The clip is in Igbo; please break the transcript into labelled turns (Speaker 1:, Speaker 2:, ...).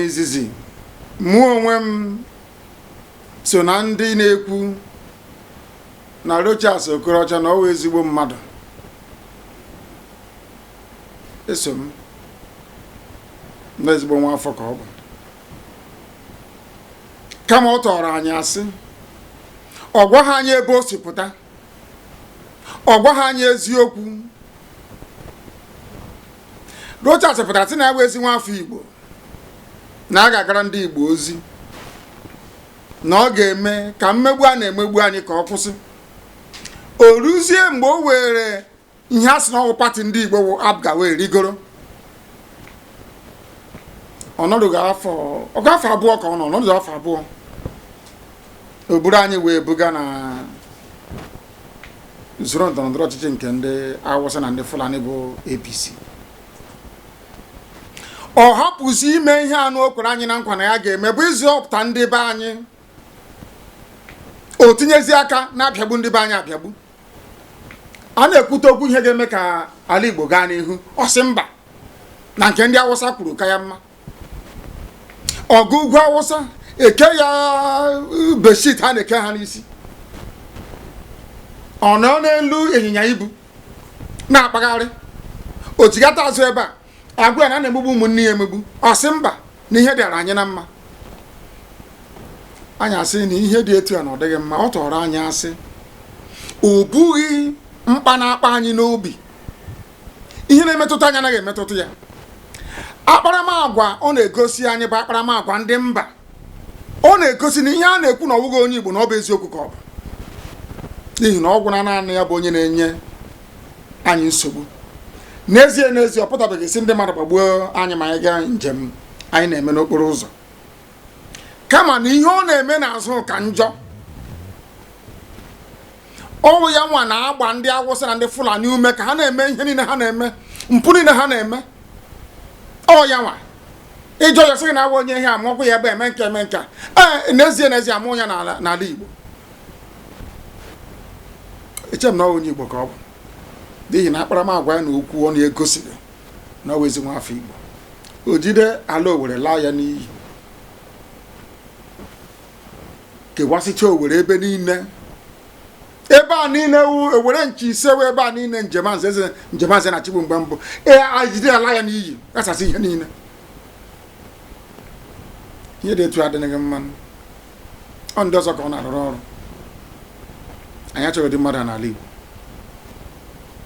Speaker 1: N'izizi, mụ onwe m so na ndị na-ekwu na Rochas Okorocha na ọ wụ ezigbo mmadụ. Eso m na ezigbo nwa afọ ka ọ bụ, kama ọ tọrọ anyị asị. Ọ gwaghị anyị ebe o si pụta, ọ gwaghị anyị eziokwu. Rochas pụtara sị na ya bụ ezi nwa afọ Igbo, na a ga-agara ndị Igbo ozi, na ọ ga-eme ka mmegbu a na-emegbu anyị ka ọ kwụsị. O ruzie mgbe o were ihe a sị na ọ wụ pati ndị Igbo wụ APGA wee rigoro, ọ nọdụghị afọ ọgụ afọ 2 ka ọ nọ nọdụ afọ 2, o buru anyị wee buga na usoro ndọrọ ndọrọ ọchịchị nke ndị Awụsa na ndị Fulani bụ APC. Ọ hapụzi ime ihe anụ o kwere anyị na nkwa na ya ga-eme, bụ ịzọpụta ndị be anyị. O tinyezi aka na-apịagbu ndị be anyị apịagbu. A na-ekwute okwu ihe ga-eme ka ala Igbo gaa n'ihu, ọ sị mba, na nke ndị Awụsa kwuru ka ya mma. Ọgụ ugwu Awụsa eke ya bedsheet ha na-eke ha n'isi, ọ nọ n'elu ịnyịnya ibu na-akpagharị. O chigata azụ ebe a agwa ya na a na-emegbu ụmụnne ya emegbu, ọ sị mba, na ihe dịara anyị na mma. Anyị asị na ihe dị etu a na ọ dịghị mma. Ọ tọrọ anyị asị, o bughị mkpa na-akpa anyị n'obi. Ihe na-emetụta anyị anaghị emetụta ya. Akparamagwa ọ na-egosi anyị bụ akparamagwa ndị mba. Ọ na-egosi na ihe a na-ekwu na ọ bụghị onye Igbo, na ọ bụ eziokwu ka ọ bụ, n'ihi na ọ gwụna naanị ya bụ onye na-enye anyị nsogbu. N'ezie n'ezie, ọ pụtabeghị sị ndị mmadụ gbagbuo anyị ma anyị gaa njem anyị na-eme n'okporo ụzọ, kama na ihe ọ na-eme n'azụ ka njọ. Ọ wụ ya nwa na-agba ndị Awụsa na ndị Fulani ume ka ha na-eme ihe niile ha na-eme, mpụ niile ha na-eme. Ọ ya nwa ịjụ ya, sị gị na awa onye ihe amụọkwụ ya ebe eme nke eme nke a. Ee, n'ezie n'ezie, amụọ ya n'ala Igbo. Eche m na ọ onye Igbo ka ọ bụ, n'ihi na akparamagwa ya na okwu ọ na-egosighị na ọ bụ ezi nwa afọ Igbo. O jide ala Owere laa ya n'iyi, kewasịcha Owere ebe niile, ebe a niile wu Owere nchi ise wụ ebe a niile Njemanze, eze Njemanze na-achịgbu mgbe mbụ. Ee, jide ala ya n'iyi, ghasasị ihe niile. Ihe dị etu adịghị mma. Ọ ndị ọzọ ka ọ na-arụrụ ọrụ. Anyị achọghị ụdị mmadụ a n'ala Igbo.